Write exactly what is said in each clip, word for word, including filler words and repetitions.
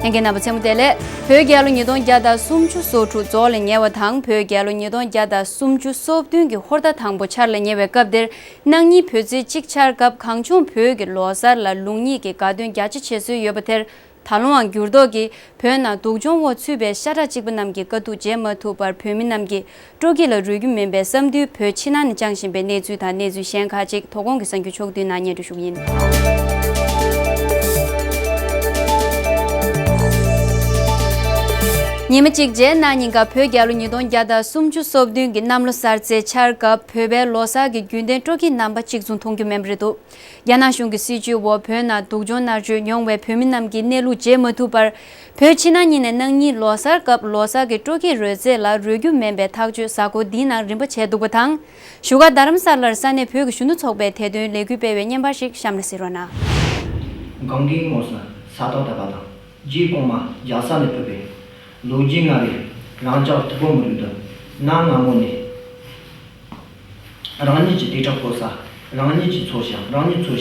ལྷན་རྒྱས་རྣམ་པ་མཚན་མོ་བདེ་ལེགས། བོད་རྒྱལ་ལོ་ཉིས་སྟོང་བརྒྱ་དང་སུམ་ཅུ་སོ་དྲུག་རྫོགས་ལ་ཉེ་བ་དང་། བོད་རྒྱལ་ལོ་ཉིས་སྟོང་བརྒྱ་དང་སུམ་ཅུ་སོ་བདུན་གྱི་ཧོར་ཟླ་དང་པོ་འཆར་ལ་ཉེ་བའི་སྐབས་འདིར། གནངས་ཉིན་བོད་ཚེས་གཅིག་འཆར་སྐབས། གངས་ལྗོངས་བོད་ཀྱི་ལོ་གསར་ལ་ལུགས་གཉིས་ཀྱི་དགའ་སྟོན་རྒྱ་ཆེ་བྱེད་སྲོལ་ཡོད་པ་དེར། ད་ལོའང་འགྱུར་ལྡོག་གིས་བོད་ནང་སྡུག་སྦྱོང་འོག་ཚུད་པའི་ཤ་ཁྲག་གཅིག་པ་རྣམས་ཀྱི་དཀའ་སྡུག་བརྗེད་མ་ཐུབ་པར། བོད་མི་རྣམས་ཀྱིས་སྤྲོ་སྐྱིད་ལ་རོལ་རྒྱུ་མིན་པའི་བསམ་འདུན་བོད་ཕྱི་ནང་ནས་བཅངས་བཞིན་པའི་གནས་ཚུལ་དང་། གནས་ཚུལ་གཞན་ཁག་ཅིག་དོ་དགོང་གི་གསར་འགྱུར་ཕྱོགས་བསྡུས་ནང་སྙན་སྒྲོན་ཞུ་གི་ཡིན། ཉི་མ་གཅིག་རྗེས་གནངས་ཉིན་ཀ་བོད་རྒྱལ་ལོ་ཉིས་སྟོང་བརྒྱ་དང་སུམ་ཅུ་སོ་བདུན་གྱི་གནམ་ལོ་གསར་ཚེས་འཆར་སྐབས། བོད་པའི་ལོ་གསར་གྱི་རྒྱུན་ལྡན་སྤྲོ་སྐྱིད་རྣམ་པ་གཅིག་མཚུངས་མཐོང་རྒྱུ་མེད་པ་རེད་འདུག་རྒྱ་ནག་གཞུང་གི་སྲིད་བྱུས་འོག་བོད་ནང་སྡུག་སྦྱོང་མནར་གཅོད་མྱོང་བའི་བོད་མི་རྣམས་ཀྱི་གནས་ལུགས་བརྗེད་མ་ཐུབ་པར། བོད་ཕྱི་ནང་གཉིས་ནས་གནངས་ཉིན་ལོ་གསར་སྐབས་ལོ་གསར་གྱི་སྤྲོ་སྐྱིད་རོལ་རྩེད་ལ་རོལ་རྒྱུ་མིན་པའི་ཐག་གཅོད་གཟའ་འཁོར་འདིའི་ནང་རིམ་པ་བྱས་འདུག་པ་དང་། བཞུགས་སྒར་རྡ་རམ་ས་ལར་ས་གནས་བོད་ཀྱི་གཞོན་ནུ་ཚོགས་པས་དེ་དོན་ལས་འགུལ་སྤེལ་བའི་བརྙན་པར་ཞིག་གཤམ་ལ་གཟིགས་རོགས་གནང་། གངས་རིའི་ངོས་སུ་ས་དོག་བཏབ་པ་དང་། རྗེ་གོང་མ་རྒྱལ་ས་ནས་ཕེབས་པའི་ལོ་རྒྱུས་མངའ་བའི་རང་ཅག་ཐུ་བྷོད་མི་རིགས་འདི། གནའ་སྔ་མོ་ནས། རང་ཉིད་ཀྱི་དེ་དྲག་གོ་ས། རང་ཉིད་ཀྱི་འཚོ་བྱ། རང་ཉིད་འཚོ་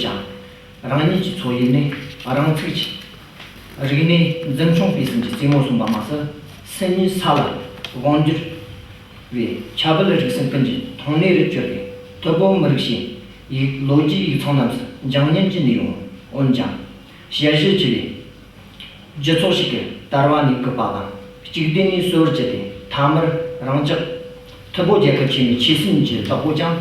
བྱ། རང་ཉིད་ཀྱི་འཚོ་ཡུལ་ནས་རང་ཚུགས་ཀྱི་རིག་གནས་འཛིན་སྐྱོང་སྤེལ་ཟིན་གྱི་རྩེ་མོ་གསུམ་པ་མ་ཟད། སེམས་ཉིད་ས་ལ་དབང་བསྒྱུར་བའི་ཁྱད་བར་རིགས་སམ་ཀུན་གྱི་མཐོང་སྣེ་རུ་གྱུར་པའི་ཐུ་བྷོད་མི་རིགས་ཤིག་ཡིག་ལོ་རྒྱུས་ཡིག་ཚང་རྣམས་སུ་འཇང་ཉན་གྱི་ནས་ཡོང་། འོན་ཀྱང་། ཞལ་བཞུགས་ཆེ་བའི་རྒྱུ་ཚོགས་ཤིག་གི་དར་བ་ནས་རྒུད་པ་དང་གཅིག་བསྡུས་ནས་གསོ་བར་བྱས་ཏེ། མཐའ་མར་རང་ཅག་ཐུ་བྷོད་རྒྱལ་ཁབ་ཆེན་མོའི་ཆོས་སྲིད་གཉིས་ཀྱི་བདག་པོ་ཀྱང་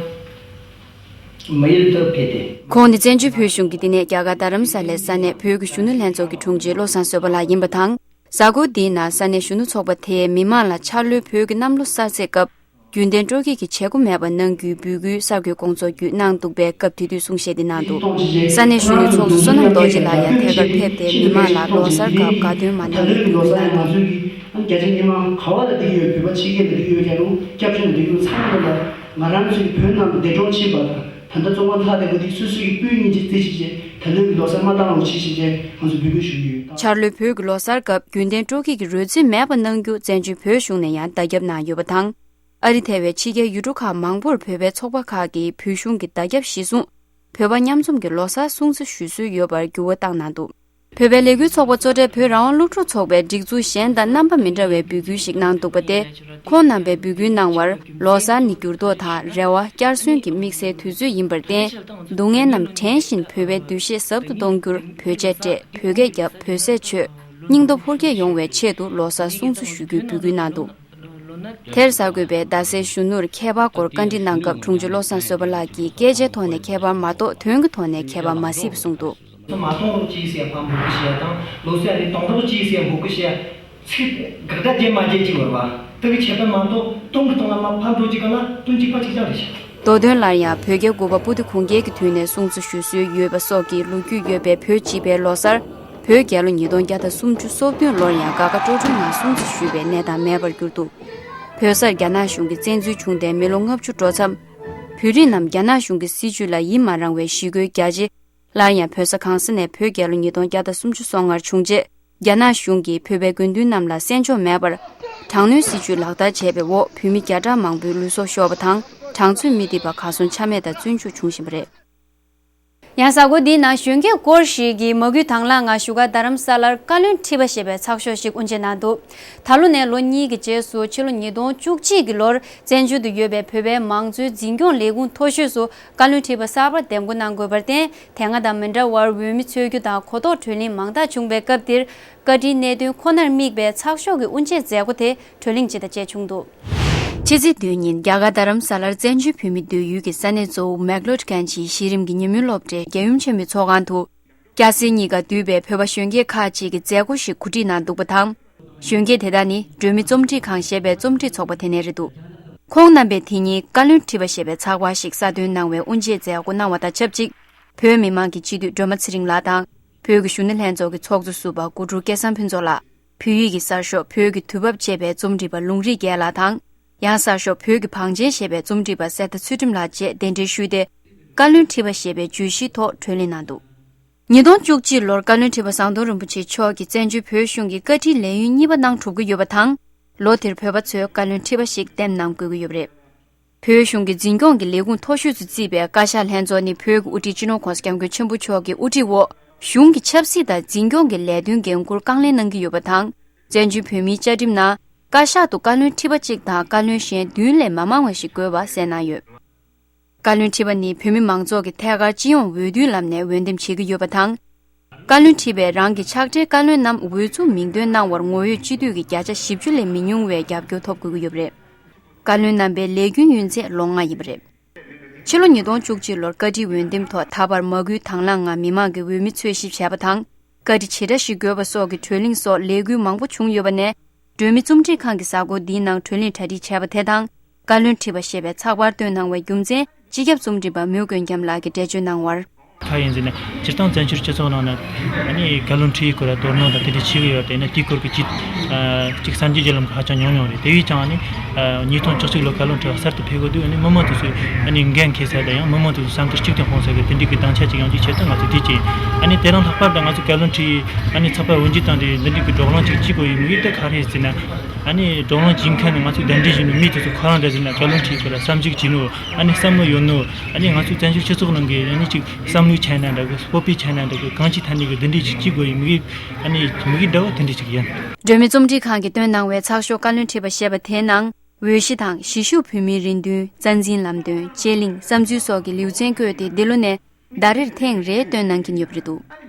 མི་ཡུལ་དུ་ཕེབས་ཏེ། ཁོང་ནི་བཙན་བྱོལ་བོད་གཞུང་གི་བསྟི་གནས་རྒྱ་གར་རྡ་རམ་ས་ལའི་ས་གནས་བོད་ཀྱི་གཞོན་ནུ་ལྷན་ཚོགས་ཀྱི་དྲུང་ཆེ་བློ་བཟང་བཟོད་པ་ལགས་ཡིན་པ་དང་། གཟའ་འཁོར་འདིའི་ནང་ས་གནས་གཞོན་ནུ་ཚོགས་པ་དེས་མི་མང་ལ་འཆར་ལོའི་བོད་ཀྱི་གནམ་ལོ་གསར་ཚེས་སྐབས། རྒྱུན་ལྡན་སྤྲོ་སྐྱིད་ཀྱི་བྱེད་སྒོ་མེད་པ་གནང་རྒྱུའི་འབོད་སྐུལ་གསར་འགོད་སྐོང་ཚོགས་བརྒྱུད་གནང་འདུག་པའི་སྐབས་དེ་དུས་གསུང་བཤད་འདི་གནང་འདུག་ས་གནས་གཞོན་ནུ་ཚོགས་གཙོ་བསོད་ནམས་རྡོ་རྗེ་ལགས་ཡང་ཐད་ཀར་ཕེབས་ཏེ། མི་མང་ལ་ལོ་གསར་སྐབས་དགའ་སྟོན་མ་གནང་བའི་འབོད་སྐུལ་གནང་འདུག་ང་ཚོའི་གི་རྒྱ་ཆེ་མི་མང་ག་བ་ལ་འདི་ཡོད། བོད་པ་ཕྱི་རྒྱལ་ལ་འདི་ཡོད། རྒྱ་ལུང་སྐྱབས་བཅོལ་ལ་འདི་ཡོད། ཚང་མ་ལ་ང་རང་ཚོའི་བོད་ནང་དུ་འདས་གྲོངས་ཕྱིན་པ་དང་། ད་ལྟ་བཙོན་ཁང་ལྷག་བསྡད་པ་འདི་སོ་སོའི་གི་སྤུན་ཉེ་ཅིག་བརྩི་ཞིག་བྱས། ད་ལོའི་གི་ལོ་གསར་མ་བཏང་རོགས་གྱིས་ཞིག་བྱས། ང་ཚོས་འབོད་སྐུལ་ཞུ་གི་ཡོད། འཆར་ལོའི་བོད་ཀྱི་ལོ་གསར་སྐབས་རྒྱུན་ལྡན་སྤྲོ་སྐྱིད་ཀྱི་རོལ་རྩེད་མེད་པ་གནང་རྒྱུ་བཙན་བྱོལ་བོད་གཞུང་ནས་ཡང་བརྡ་ཁྱབ་གནང་ཡོད་པ་དང་། ཨ་རི་ཐེ་བའི་ཕྱི་རྒྱལ་ཡུལ་གྲུ་ཁག་མང་པོར་བོད་པའི་ཚོགས་པ་ཁག་གིས་བོད་གཞུང་གི་བརྡ་ཁྱབ་གཞིར་བཟུང་། བོད་པ་མཉམ་འཛོམས་ཀྱི་ལོ་གསར་སྲུང་བརྩི་ཞུ་སྲོལ་ཡོད་པར་འགྱུར་བ་བཏང་གནང་འདུག་བོད་པའི་ལས་འགུལ་ཚོགས་པ་གཙོ་གྲས་བོད་རང་དབང་སློབ་ཕྲུག་ཚོགས་པས་སྒྲིག་འཛུགས་གཞན་དང་རྣམ་པ་མི་འདྲ་བའི་འབོད་སྐུལ་ཞིག་གནང་འདུག་པ་སྟེ། ཁོང་རྣམ་པས་འབོད་སྐུལ་གནང་བར། ལོ་གསར་ནི་འགྱུར་ལྡོག་དང་རེ་བ་བསྐྱར་གསོན་གྱི་དམིགས་བསལ་དུས་ཚོད་ཡིན་པར་བརྟེན། སྡུག་བསྔལ་རྣམས་དྲན་བཞིན་བོད་པའི་འདུ་ཤེས་ཟབ་ཏུ་གཏོང་རྒྱུར། བོད་ཆས་སྤྲས། བོད་སྐད་བརྒྱབ། བོད་ཟས་མཆོད། སྙིང་སྟོབས་འཕོ་འགྱུར་ཡོང་བའི་ཆེད་དུ་ལོ་གསར་སྲུང་བརྩི་ཞུ་རྒྱུའི་འབོད་སྐུལ་གནང་འདུག་དེར་གསར་འགོད་པས་རྡ་སའི་གཞོན་ནུར་ཁྱད་པར་སྐོར་བཀའ་འདྲི་གནང་སྐབས། དྲུང་ཆེ་བློ་བཟང་བཟོད་པ་ལགས་ཀྱིས་སྐད་ཆའི་ཐོག་ནས་ཁྱད་པར་མ་གཏོགས་དོན་གྱི་ཐོག་ནས་ཁྱད་པར་མ་གཟིགས་པ་གསུངས་འདུག་མ་གཏོང་རོགས་གྱིས་ཟེར་ཕར་འབོད་སྐུལ་བྱས་དང་། ལོ་གསར་རེ་གཏོང་རོགས་གྱིས་ཟེར་འབོད་སྐུལ་བྱས། ཚིག་དགག་སྒྲ་བརྗེ་མ་བརྗེ་གཅིག་བར་བ་དེ་གི་ཁྱད་པར་མ་གཏོགས། དོན་གྱི་ཐོག་ལ་མར་ཕར་འགྲོ་གཅིག་ག་ལ་དོན་གཅིག་པ་གཅིག་རྐྱང་རེད་ཤག་མདོ་དོན་སླར་ཡང་བོད་རྒྱལ་དགུ་པ་སྤུ་ལྡེ་གུང་རྒྱལ་གྱི་དུས་ནས་སྲུང་བརྩི་ཞུ་སྲོལ་ཡོད་པ་སོགས་ཀྱི་ལོ་རྒྱུས་ཡོད་པའི་བོད་སྤྱི་པའི་ལོ་གསར། བོད་རྒྱལ་ལོ་ཉིས་སྟོང་བརྒྱ་དང་སུམ་ཅུ་སོ་བདུན་ལོར་ཡང་དགའ་དགའ་སྤྲོ་སྤྲོའི་ངང་སྲུང་བརྩི་ཞུས་པའི་གནས་སྟངས་མེད་པར་གྱུར་འདུག་བོད་སར་རྒྱ་ནག་གཞུང་གིས་བཙན་འཛུལ་བྱུང་སྟེ་མི་ལོ་ལྔ་བཅུ་འགྲོ་མཚམས། བོད་རིགས་རྣམས་རྒྱ་ནག་གཞུང་གི་སྲིད་བྱུས་ལ་ཡིད་མ་རངས་བའི་ཞི་རྒོལ་རྒྱ་ཆེ། སླར་ཡང་བོད་ས་གང་ས་ནས་བོད་རྒྱལ་ལོ་ཉིས་སྟོང་བརྒྱ་དང་སུམ་ཅུ་སོ་ལྔར་བྱུང་རྗེས། རྒྱ་ནག་གཞུང་གིས་བོད་པའི་དགོས་འདུན་རྣམས་ལ་གསན་འཇོག་མེད་པར། དྲག་གནོན་སྲིད་བྱུས་ལག་བསྟར་བྱས་པའི་འོག་བོད་མི་བརྒྱ་ཕྲག་མང་པོའི་ལུས་སྲོག་ཤོར་བ་དང་། གྲངས་ཚོད་མི་ཐེག་པ་གར་སོང་ཆ་མེད་དང་བཙོན་འཇུག་བྱུང་བཞིན་པ་རེད། ཡང་གཟའ་འཁོར་འདིའི་ནང་གཞོན་སྐྱེས་སྐོར་ཞིག་གིས་མ་སྐུལ་དང་བླངས་ངང་བཞུགས་སྒར་རྡ་རམ་ས་ལར་བཀའ་བློན་ཁྲི་པ་ཞེས་པའི་ཚགས་ཤོག་ཞིག་དབུ་འབྱེད་གནང་འདུག་ད་ལོ་ནས་ལོ་གཉིས་ཀྱི་རྗེས་སུ་ཕྱི་ལོ་ཉིས་སྟོང་བཅུ་གཅིག་གི་ལོར་བཙན་བྱོལ་དུ་ཡོད་པའི་བོད་པའི་མང་གཙོའི་འཛིན་སྐྱོང་ལས་ཁུངས་མཐོ་ཤོས་སུ་བཀའ་བློན་ཁྲི་པ་གསར་པ་འདེམས་བསྐོ་གནང་དགོས་པར་བརྟེན། དེ་སྔ་དང་མི་འདྲ་བར་འོས་མི་འཚོལ་རྒྱུ་དང་གོ་རྟོགས་གྲོས་གླེང་མང་དག་བྱུང་བའི་སྐབས་འདིར། བཀའ་ཁྲིའི་གནད་དོན་ཁོ་ནར་དམིགས་པའི་ཚགས་ཤོག་གི་དབུ་འབྱེད་མཛད་སྒོ་དེ་གྲོས་གླེང་སྤྱི་དང་བཅས་བྱུང་འདུག་ཕྱི་ཚེས་བདུན་ཉིན་རྒྱ་གར་རྡ་རམ་ས་ལར་བཙན་བྱོལ་བོད་མིའི་སྡོད་ཡུལ་གྱི་ས་གནས་གཙོ་བོ་མེག་ལོར་གྷན་ཇིའི་གཞི་རིམ་གྱི་ཉིན་མོའི་སློབ་གྲྭའི་རྒྱལ་ཡུམ་ཆེན་མོའི་ཚོགས་ཁང་དུ། སྐྱ་སེར་གཉིས་ཀ་འདུས་པའི་བོད་པ་གཞོན་སྐྱེས་ཁག་ཅིག་གིས་མཛད་སྒོ་ཞིག་གོ་སྒྲིག་གནང་འདུག་པ་དང་། གཞོན་སྐྱེས་དེ་དག་ནི་སྒྲོལ་མའི་རྩོམ་སྒྲིག་ཁང་ཞེས་པའི་རྩོམ་སྒྲིག་ཚོགས་པ་དེ་ནས་རེད་འདུག་ཁོང་རྣམ་པས་དེ་ཉིན་བཀའ་བློན་ཁྲི་པ་ཞེས་པའི་ཚགས་པར་ཞིག་གསར་འདོན་གནང་བའི་དབུ་འབྱེད་མཛད་སྒོ་གནང་བ་དང་ཆབས་ཅིག་བོད་མི་མང་གི་སྤྱི་འཐུས་སྒྲོལ་མ་ཚེ་རིང་ལགས་དང་། བོད་ཀྱི་གཞོན་ནུ་ལྷན་ཚོགས་ཀྱི་ཚོགས་གཙོ་ཟུར་པ་དགུ་ཕྲུག་སྐལ་བཟང་ཕུན་ཚོགས་ལགས། བོད་ཡིག་གི་གསར་ཤོག་བོད་ཀྱི་དུས་བབ་ཅེས་པའི་རྩོམ་སྒྲིག་པ་ལུང་རིགས་རྒྱལ་ལགས་དང་། ཡང་གསར་ཤོག་བོད་ཀྱི་བང་ཆེན་ཞེས་པའི་རྩོམ་སྒྲིག་པ་གསེར་རྟ་ཚུལ་ཁྲིམས་ལགས་བཅས་གདན་འདྲེན་ཞུས་ཏེ། བཀའ་བློན་ཁྲི་པ་ཞེས་པའི་བརྗོད་གཞིའི་ཐོག་གྲོས་གླེང་གནང་འདུག་ཉིས་སྟོང་བཅུ་གཅིག་ལོར་བཀའ་བློན་ཁྲི་པ་ཟམ་གདོང་རིན་པོ་ཆེ་མཆོག་གིས་བཙན་བྱོལ་བོད་གཞུང་གི་བཀའ་ཁྲིའི་ལས་ཡུན་གཉིས་པ་གནང་གྲུབ་ཀྱི་ཡོད་པ་དང་། ལོ་དེར་བོད་པ་ཚོས་བཀའ་བློན་ཁྲི་པ་ཞིག་འདེམས་གནང་དགོས་ཀྱི་ཡོད་པ་རེད། བོད་གཞུང་གི་འཛིན་སྐྱོང་གི་ལས་ཁུངས་མཐོ་ཤོས་སུ་བརྩིས་པའི་བཀའ་ཤག་ལྷན་ཚོགས་ནི་བོད་ཀྱི་དབུ་ཁྲིད་སྤྱི་ནོར་༸གོང་ས་༸སྐྱབས་མགོན་ཆེན་པོ་མཆོག་གི་དབུ་ཁྲིད་འོག་གཞུང་གི་ཆབ་སྲིད་དང་འཛིན་སྐྱོང་གི་ལས་དོན་འགན་འཁུར་རྐང་ལེན་གནང་གི་ཡོད་པ་དང་། བཙན་བྱོལ་བོད་མིའི་བཅའ་ཁྲིམས་ནང་བཀའ་ཤག་ཏུ་བཀའ་བློན་ཁྲི་པ་གཅིག་དང་བཀའ་བློན་གཞན་བདུན་ལས་མ་མང་བ་ཞིག་དགོས་པ་གསལ་གནང་ཡོད། བཀའ་བློན་ཁྲི་པ་ནི་བོད་མི་མང་ཚོགས་ཀྱིས་ཐད་ཀར་སྤྱི་ཡོངས་འོས་བསྡུའི་ལམ་ནས་འོས་འདེམས་བྱེད་ཀྱི་ཡོད་པ་དང་། བཀའ་བློན་ཁྲི་པས་རང་གི་ཕྱག་སྦྲེལ་བཀའ་བློན་རྣམས་འོས་ཚུགས་མིང་འདོན་གནང་བར་ངོ་ཡོད་སྤྱི་འཐུས་ཀྱི་བརྒྱ་ཆ་བཞི་བཅུ་ལས་མི་ཉུང་བའི་རྒྱབ་སྐྱོར་ཐོབ་དགོས་ཀྱི་ཡོད་པ་རེད། བཀའ་བློན་རྣམ་པའི་ལས་རྒྱུན་ཡུན་ཚད་ལོ་ལྔ་ཡིན་པ་རེད། ཕྱི་ལོ་ཉིས་སྟོང་བཅུ་གཅིག་ལོར་བཀའ་ཁྲིའི་འོས་འདེམས་ཐོག་ད་བར་མ་སྐུལ་དང་བླངས་ངང་མི་མང་གི་འོས་མི་འཚོལ་ཞིབ་བྱས་པ་དང་། བཀའ་ཁྲི་ཇི་འདྲ་ཞིག་དགོས་པ་སོགས་ཀྱི་གྲོས་གླེང་སོགས་ལས་འགུལ་མང་པོ་བྱུང་ཡོད་པ་ནས། སྒྲོན་མེ་རྩོམ་སྒྲིག་ཁང་གི་གཟའ་འཁོར་འདིའི་ནང་གྲོས་གླེང་གྲ་སྒྲིག་བྱས་པ་དེ་དང་། བཀའ་བློན་ཁྲི་པ་ཞེས་པའི་ཚགས་པར་བཏོན་གནང་བའི་རྒྱུ་མཚན། སྤྱི་ཁྱབ་རྩོམ་སྒྲིག་པ་མོས་ཀུན་རྒྱམ་ལགས་ཀྱིས་འགྲེལ་བརྗོད་གནང་བར། ཁ་ཡིན་ཟེར་ན། སྤྱིར་བཏང་བཙན་བྱོལ་སྤྱི་ཚོགས་ནང་ན་ཨ་ནི་བཀའ་བློན་ཁྲིའི་སྐོར་ལ་དོ་སྣང་དང་དེ་འདྲ་བྱེད་ཀྱི་ཡོད་དེ་ནི་དེའི་སྐོར་གྱི་ཅིག་ཨ་ཅིག་གསར་འགྱུར་བརྒྱུད་ལམ་ཧ་ཅང་ཉུང་ཉུང་རེད། དེ་བས་ཀྱང་ཨ་ནི་ཨ་ཉིས་སྟོང་བཅུ་གཅིག་ལོ་བཀའ་བློན་ཁྲི་པ་གསར་དུ་ཕེབས་དགོས་དུས་ཨ་ནི་མི་མང་དེ་ཚོས་ཨ་ནི་འགན་འཁྱེར་ས་དང་ཡང་མི་མང་དེ་ཚོས་བསམ་ཚུལ་གཅིག་ཏུ་སྤུངས་ས་གི་དེ་འདྲའི་གི་དང་ཆ་ཅིག་ཡོང་རྒྱུའི་ཆེད་དུ་ང་ཚོ་དེ་བྱས། ཨ་ནི་དེ་དང་ལྷག་པར་དུ་ང་ཚོ་བཀའ་བློན་ཁྲིའི་ཨ་ནི་ཚགས་པར་འོས་འབྱེད་དང་དེ་འདི་འདྲའི་གི་བགྲོ་གླེང་ཅིག་བྱེད་དགོས་ཡོད་མི་དེ་ག་རེ་ཟེར་ན། ཨ་ནི་བགྲོ་གླེང་བྱེད་མཁན་ནི་ང་ཚོ་གདན་འདྲེན་བྱས་ནས་མི་དེ་ཚོ་ཁོ་རང་འདྲ་ཟེར་ན་བཀའ་བློན་ཁྲིའི་སྐོར་ལ་བསམ་གཞིག་བྱེད་ནོ། ཨ་ནི་བསམ་བློ་ཡོད་ནོ། ཨ་ནི་ང་ཚོ་བཙན་བྱོལ་སྤྱི་ཚོགས་ནང་གི་ཨ་ནི་ཅིག་བསམ་བློའི་ཆ་ནས་འདྲ་གི་སྤོབས་པའི་ཆ་ནས་འདྲ་གི་གང་ཅིའི་ཐད་ནས་གི་འདི་འདྲའི་ཅིག་བྱེད་དགོས་ཡོད་མི་གི་ཨ་ནི་མི་གི་འདྲ་བོ་དེ་འདྲ་ཅིག་ཡིན། སྒྲོན་མེ་རྩོམ་སྒྲིག་ཁང་གིས་བཏོན་གནང་བའི་ཚགས་ཤོག་བཀའ་བློན་ཁྲི་པ་ཞེས་པ་དེའི་ནང་། འོས་གཞི་དང་གཞིས་བཞུགས་བོད་མིའི་རེ་འདུན། རྩ་འཛིན་ལམ་སྟོན། དཔྱད་གླེང་། བསམ་ཚུལ་སོགས་ཀྱི་ལེའུ་ཚན་བཀོད་དེ་འདི་ལོ་ནས་ཟླ་རེར་ཐེངས་རེ་བཏོན་གནང་གིན་ཡོད་པ་རེད་འདུག